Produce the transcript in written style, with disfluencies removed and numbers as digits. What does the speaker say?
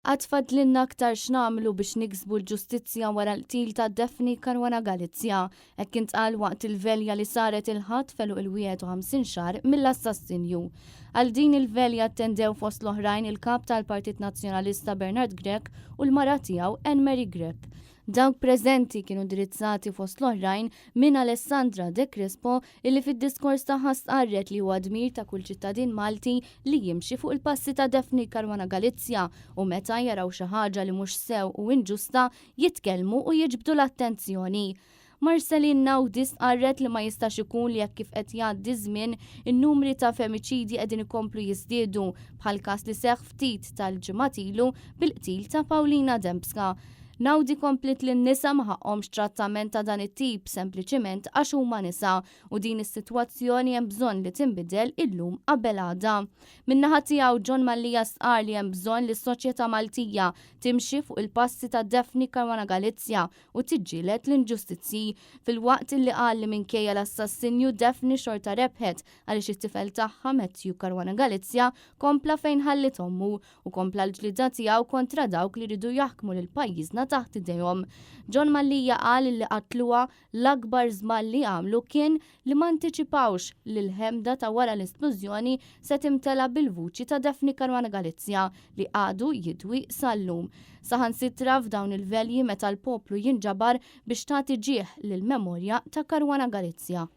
Għad fadlilna aktar x'nagħmlu biex niksbu l-ġustizzja wara l-qtil ta' Daphne Caruana Galizia. Hekk intqal waqt il-velja li saret il-Ħadd f'għeluq il-51 xahar mill-assassinju. Għal din il-velja attendew fost l-oħrajn il-Kap tal-Partit Nazzjonalista Bernard Grech u l-mara tiegħu Anne Marie Grech. Dawk preżenti kienu indirizzati fost l-oħrajn minn Alessandra De Crespo illi fid-diskors tagħha stqarret li huwa dmir ta' kull ċittadin Malti li jimxi fuq il-passi ta' Daphne Caruana Galizia u meta jaraw xi ħaġa li mhux sew u inġusta jitkellmu u jiġbdu l-attenzjoni. Marceline Naudi stqarret li ma jistax ikun li hekk kif qed jgħaddi ż-żmien in-numri ta' femiċidji qegħdin ikomplu jiżdiedu bħall-każ li seħħ ftit tal-ġimgħat ilu bil-qtil ta' Paulina Dembska. Naudi kompliet li n-nisa ma ħaqqhomx trattament ta' dan it-tip sempliċiment għax huma nisa u din is-sitwazzjoni hemm bżonn li tinbidel illum qabel għada. Min-naħa tiegħu John Mallia stqarr li hemm bżonn li s-soċjetà Maltija timxi fuq il-passi ta' Daphne Caruana Galizia u tiġġieled l-inġustizzji, filwaqt illi qal li minkejja l-assassinju Daphne xorta rebħet għaliex it-tifel tagħha Matthew Caruana Galizia kompla fejn ħalliet ommu u kompla l-ġlieda tiegħu kontra dawk li riedu jaħkmu lil pajjiżna taħt idejhom. John Mallia qal illi qatluha l-akbar żball li għamlu kien li ma antiċipawx li l-ħemda ta' wara l-isplużjoni se timtela bil-vuċi ta' Daphne Caruana Galizia li għadu jidwi sal-lum. Saħansitra f'dawn il-velji meta l-poplu jinġabar biex tagħti ġieħ lill-memorja ta' Caruana Galizia.